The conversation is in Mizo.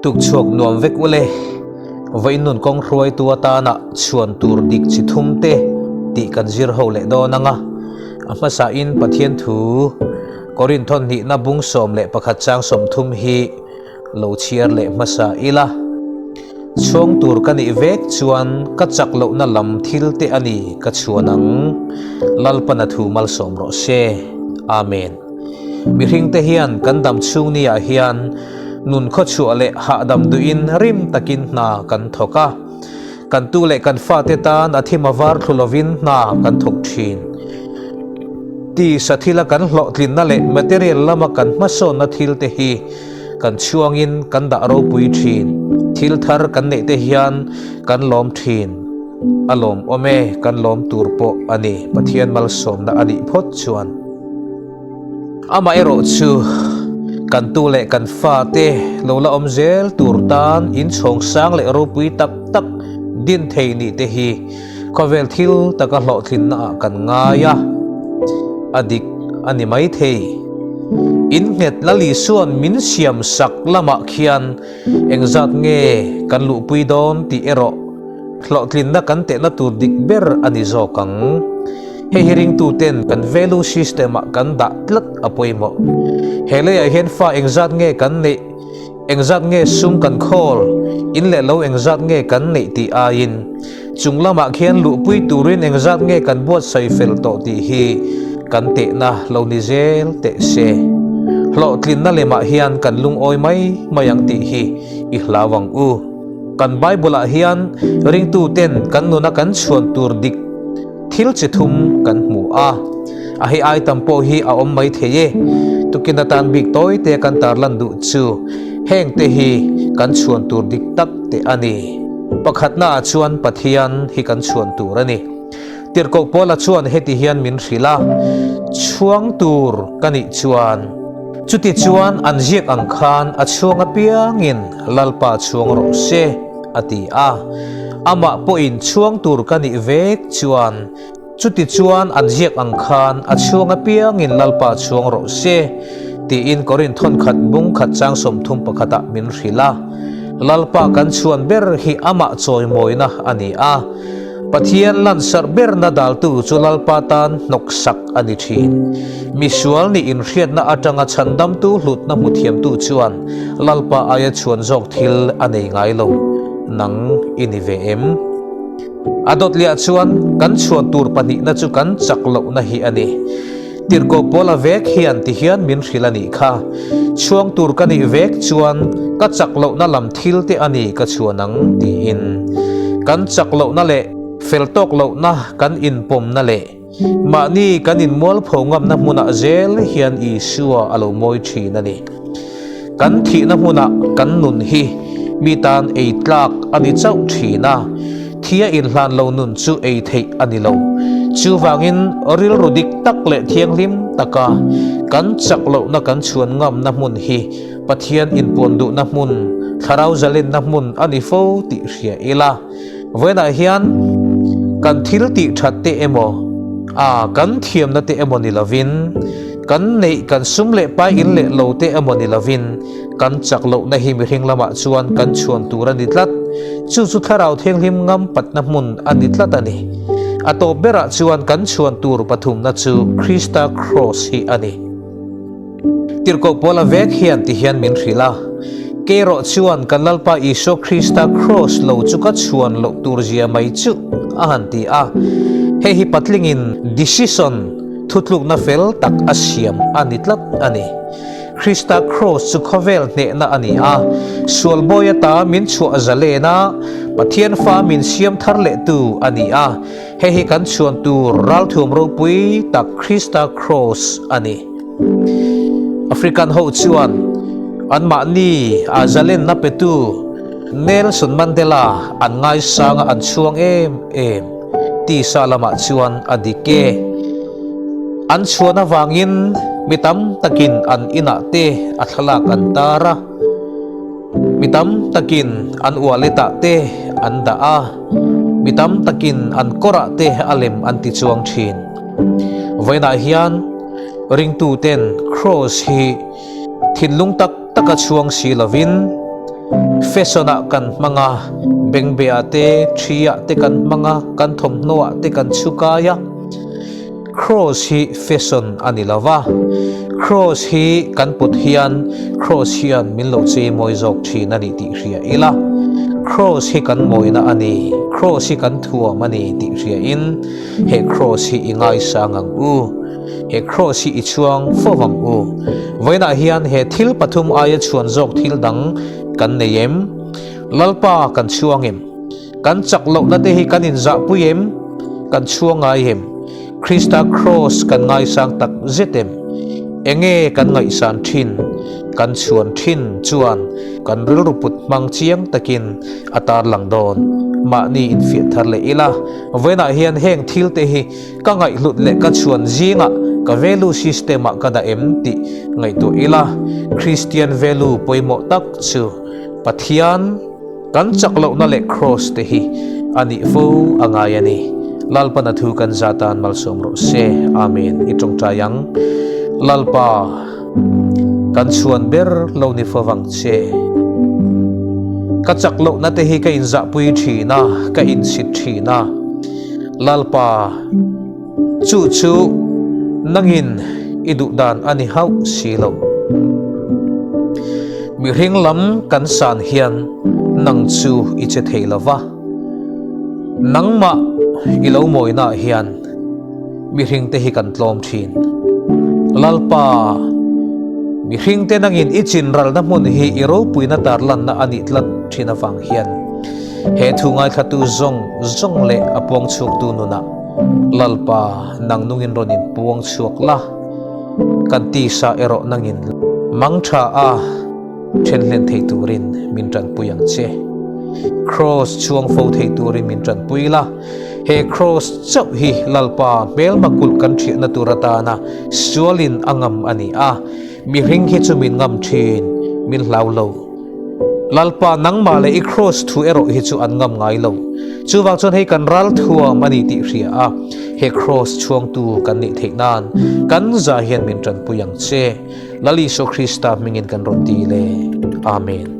Tukchhuak nuam vek ule, vawiin nun kawng hruaitu atana chhuan tur dik chi thum te tih kan zir ho leh dawn ang a. A hmasain Pathian thu Korinth hnihna bung 11 chang 30 hi lo chhiar leh hmasa ila. Chhuang tur ka nih vek chuan ka chak lohna lam thil te a ni ka chhuan ang. Lalpana thu malsawm rawh se. Amen. Mihringte hian kan dam chhung ni ah hian nun khawchhuah leh hahdam duhin rim takin hna kan thawk a. Kan tu leh kan fate tan a thim a var thlu lovin hna kan thawk thin. Tisa thila kan hlawhtlinna leh material lama kan hmasawnna thil te hi kan chhuangin kan dah ropui thin. Thil thar kan neih te hian kan lawm thin. A lawmawm e, kan lawm tur pawh a ni. Pathian malsawmna a nih phawt chuan. Amaherawh chu kan tu leh kan fate lo la awm zel tur tan inchhawng sang leh ropui tak tak din thei nih te hi khawvel thil taka hlawhtlinna ah kan ngai a, a dik a ni mai thei. Innghet Lal Isua'n min siam sak lamah khian engzat nge kan luhpui dawn tih erawh hlawhtlinna kan tehna tur dik ber a ni zawk ang. Hei hi ringtuten kan value system ah kan dah tlat a pawimawh. He leiah hian fa engzat nge kan neih, engzat nge sum kan khawl, in leh lo engzat nge kan neih tih aiin chung lamah khian luhpui turin engzat nge kan buatsaih fel tawh tih hi kan tehna lo ni zel teh se. Hlawhtlinna lemah hian kan lungawi mai mai ang tih hi i hlau ang u. Kan Bible ah hian ringtuten kan nuna kan chhuan tur dik Thil chi thum kan hmu a, a hei ai tam pawh hi a awm mai thei e. Tukin atan bik tawi te kan tarlan duh chu heng te hi kan chhuan tur dik tak te a ni. Pakhatna ah chuan Pathian hi kan chhuan tur a ni. Tirhkoh Paula chuan heti hian min hrilh a, Chhuang tur ka nih chuan, chuti chuan an ziak ang khan a chhuang apiangin Lalpa chhuang rawh se. a ti a. Amah pawhin chhuang tur ka nih vek chuan chuti chuan an ziak ang khan a chhuang apiangin Lalpa chhuang rawh se, tiin Korinth thawnkhat bung khat chang 31 ah min hrilh a. Lalpa kan chhuan ber hi amah chawimawina a ni a. Pathian lansarh berna daltu chu Lalpa tan hnawksak a ni thin. Misual nih inhriatna atanga chhandamtu hlutna hmu thiamtu chuan Lalpa aia chhuan zawk thil a nei ngai lo. Nang i ni ve em? A dawtliah chuan kan chhuan tur pahnihna chu kan chak lohna hi a ni. Tirhkoh Paula vek hian ti hian min hrilh a nih kha. Chhuang tur ka nih vek chuan ka chak lohna lam thil te a ni ka chhuan ang tiin. Kan chak lohna leh fel tawk lohna kan inpawmna leh mahni kan inmualpho ngamna hmunah zel hian Isua a lo mawi thin a ni. Kan thihna hmunah kan nun hi mi tan ei tlak a ni chauh thin a, thia inhlan lo nun chu ei theih a ni lo. Chuvangin rilru dik tak leh thianghlim taka kan chak lohna kan chhuan ngamna hmun hi Pathian inpuan duhna hmun, thlarau zalenna hmun a ni fo tih hria ila. Vawiinah hian kan thil tih that te emaw, a kan thiamna te emaw ni lovin, kan neih kan sum leh pai in leh lo te emaw ni lovin, kan chak lohna hi mihring lamah chuan kan chhuan tur a ni tlat. Chu chu thlarau thianghlim ngam patna hmun a ni tlat a ni. A tawp berah chuan kan chhuan tur pathumna chu Krista Kraws hi a ni. Tirhkoh Paula vek hian ti hian min hrilh a, Keirawh chuan kan Lalpa Isua Krista Kraws lo chu ka chhuan loh tur zia mai chu a han ti a. Hei hi patlingin decision, thutlukna fel tak a siam a ni tlat a ni. Krista Kraws chu khawvel hnehna a ni a, sual bawi ata min chhuah zalen a, Pathian fa min siam thar lehtu a ni a. Hei hi kan chhuan tur ralthuam ropui tak Krista Kraws a ni. African ho chuan anmahni a zalenna petu Nelson Mandela an ngaisang a an chhuang em em. Tisa lamah chuan a dik e. An chhuan avangin mi tam takin an inah te a thlalak an tar a. Mi tam takin an wallet-ah te an dah a, mi tam takin an kawrah te a lem an ti chuang thin. Vawiinah hian ringtuten Kraws hi thinlung tak taka chhuang si lovin. Fashion ah kan hmang a, bengbeh ah te, thi ah te kan hmang a, kan thawmhnaw ah te kan chhukai a. Cross hi fashion a ni lo va, Cross hi kan put hian Cross hian min lo chei mawi zawk thin a ni tih hria ila, Cross hi kan mawina a ni, Cross hi kan thuam a ni tih hria in he Cross hi i ngaisang ang u, he Cross hi i chhuang fo ang u. Vawiinah hian he thil pathum aia chhuan zawk thil dang kan nei em? Lalpa kan chhuang em? Kan chak lohna te hi kan inzahpui em? Kan chhuang ngai em? Krista Kraws kan ngaisang tak zet em? Enge kan ngaihsan thin? Kan chhuan thin chuan kan rilru put hmang chiang takin a tarlang dawn. Mahni infiah thar leh ila, vawiinah hian heng thil te hi ka ngaihhlut leh ka chhuan zingah ka value system ah ka dah em tih ngaihtuah ila, Kristian value pawimawh tak chu Pathian, Kan chak lohna leh Kraws te hi a nih fo a ngai a ni. Lalpan a thu kan za tan malsawm rawh se. Amen. I tawngtai ang. Lalpa, kan chhuan ber lo ni fo vang che. Ka chak lohna te hi ka inzahpui thin a, ka insit thin a. Lalpa, chu chu nangin i duh dan a ni hauh si lo. Mihring lam kan san hian nang chu i che thei lo va, nangmah i lo mawinaah hian mihringte hi kan tlawm thin. Lalpa, mihringte nangin i chinralna hmun hi i ropuina tarlanna a nih tlat thin avang hian he thu ngaithlatu zawng zawng leh a puang chhuaktu nunah Lalpa nang nungin rawn inpuang chhuak la. Kan tisa erawh nangin mang tha a then hlen thei turin min tanpui ang che. Kraws chhuang fo thei turin min tanpui la. He kraws chauh hi Lalpa hmelma kulh kan thiahna tur atana sualin a ngam a ni a, mihring hi chu min ngam thin, min hlau lo. Lalpa nangmah leh i kraws thu erawh hi chu an ngam ngai lo. Chuvang chuan hei kan ral thuam a ni tih hria a, he kraws chhuangtu kan nih theih nan kan za hian min tanpui ang che. Lal Isua Krista hmingin kan rawn ti le. Amen.